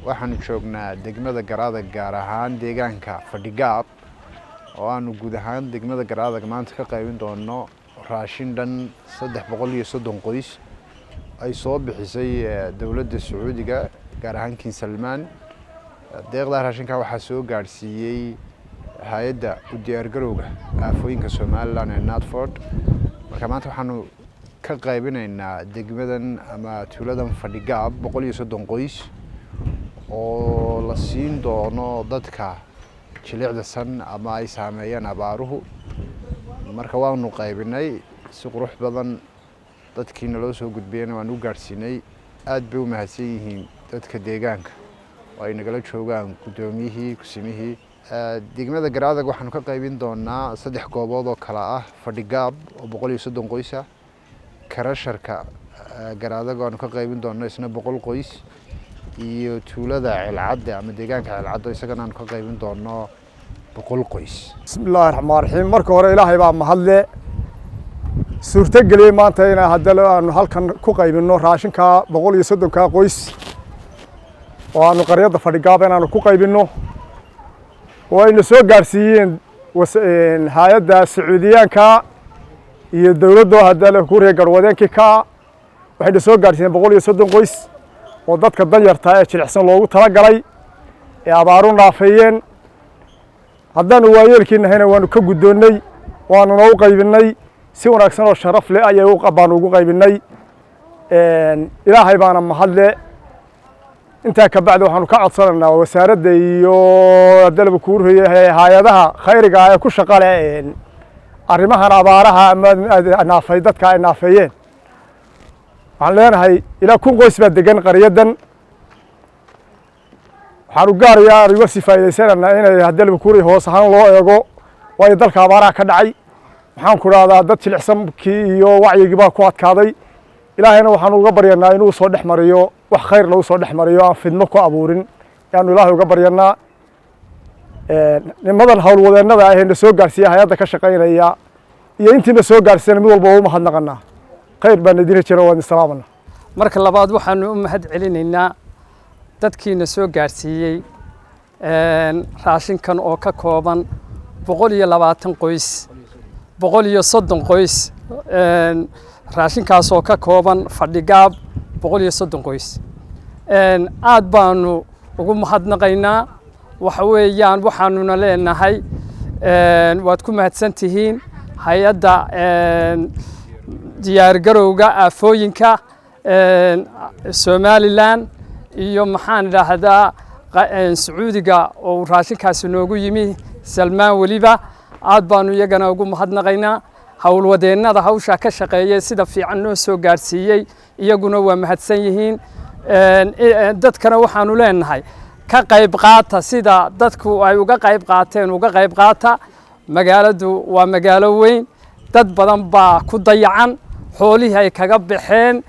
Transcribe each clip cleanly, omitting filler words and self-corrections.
Waxaanu joognaa degmada Garadag, gaar ahaan deegaanka Fadhigaab, oo aanu guud ahaan degmada Garadag maanta ka qaybin doono raashin dhan 330 qoys ay soo bixisay dowladda Sacuudiga, gaar ahaan King Salmaan. Deeqdaa raashinka waxaa soo gaadhsiiyey hay-adda u diyaargarowga aafooyinka Somaliland ee NADFORD. Marka maanta waxaanu ka qaybinaynaa degmadan ama tuuladan Fadhigaab 130 qoys oo la siin doono dadka jilicda san ama ay saameeyeen abaaruhu. Marka waanu qaybinay si qurux badan, dadkiina loo soo gudbiyeyna waanu u gaadhsiinay. Aad bay u mahadsan yihiin dadka deegaanka oo ay nagala joogaan guddoomiyihii, kusimihii degmada Garadag. Waxaanu ka qaybin doonaa saddex goobood oo kala ah Fadhigaab oo 130 qoys ah, karasharka Garadag aanu ka qaybin doono isna 100 qoys, iyo tuulada Ceelcadde ama deegaanka Ceelcaddo, isagana aanu ka qaybin doono 100 qoys. Bismi illaahi raxmaan raxiim. Marka hore Ilaahay baa mahadle suurto geliyey maanta inaa haddana aanu halkan ku qaybinno raashinka 130-kaa qoys oo aanu qaryadda Fadhigaaba inaanu ku qaybinno, oo ayna soo gaarsiiyeen hay-adda Sacuudiyaanka iyo dowladdo haddana ku reer garwadeenkii ka. Waxayna soo gaarsiiyeen 130 qoys oo dadka danyarta ee jilicsan loogu talagalay ee abaaru naafeeyeen. Haddaanu waayeelkii nahayna waanu ka guddoonnay, waanuna u qaybinnay. Si wanaagsan oo sharaf leh ayay baanu ugu qaybinnay. Ilaahay baana mahadle. Intaa ka bacdi waxaanu ka codsanaynaa wasaaradda iyo haddalaba kuurhoye hay-adaha khayriga ee ku shaqa leh arrimahan abaaraha ama naafay dadka ay naafeeyeen. Waxaan leenahay ilaa 1000 qoys baa degan qaryadan. Waxaanu gaarayaa uga sii faa'iidaysanaynaa inay haddalaba kuurhoye hoos ahaan loo eego, waayo dalka abaaraha ka dhacay, maxaan ku dhahdaa, dad jilicsankii iyo wacyigii baa ku adkaaday. Ilaahayna waxaanu uga baryanaa inuu soo dhex mariyo wax khayr lagu soo dhex mariyo, aan fidmo ku abuurin yaanu Ilaahay uga baryanaa. Nimadan howlwadeennada ah ee na soo gaarsiiya, hay-adda ka shaqaynaya iyo intiina soo gaarsiiyana, mid walba waa u mahadnaqanaa. Khayr baan idin jira, waan islaamana. Marka labaad waxaanu u mahad celinaynaa dadkiina soo gaarsiiyey raashinkan oo ka kooban 120 qoys, 130 qoys, raashinkaas oo ka kooban Fadhigaab 130 qoys. Aad baanu ugu mahadnaqaynaa. Waxa weeyaan waxaanuna leenahay waad ku mahadsan tihiin hay-adda diyaargarowga aafooyinka Somaliland iyo, maxaan idhaahdaa, Sacuudiga oo raashinkaasi noogu yimi, Salmaan weliba. Aad baanu iyagana ugu mahadnaqaynaa. Howlwadeennada hawshaa ka shaqeeyay, sida fiican noo soo gaarsiiyey, iyaguna waa mahadsan yihiin. Dadkana waxaanu leenahay ka qayb qaata, sida dadku ay uga qayb qaateen uga qayb qaata. Magaaladu waa magaalo weyn, dad badan baa ku dayacan, xoolihii ay kaga baxeen.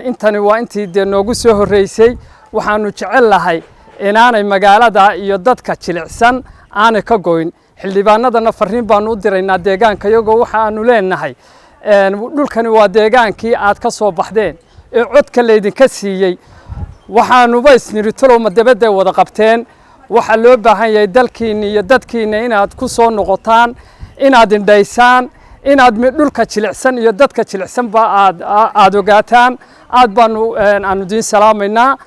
Intani waa intii dee noogu soo horreysay. Waxaanu jecel lahay inaanay magaalada iyo dadka jilicsan aanay ka goyn. Xildhibaanadana fariin baanu u diraynaa deegaanka, iyagoo waxaanu leenahay dhulkani waa deegaankii aad ka soo baxdeen ee codka laydinka siiyey. Waxaanuba isniri talow ma dabadday wada qabteen. Waxaa loo baahan yahay dalkiinna iyo dadkiinna inaad ku soo noqotaan, inaad indhaysaan, inaad dhulka jilicsan iyo dadka jilicsanba aad ogaataan. Aad baanu aanu idiin salaamaynaa.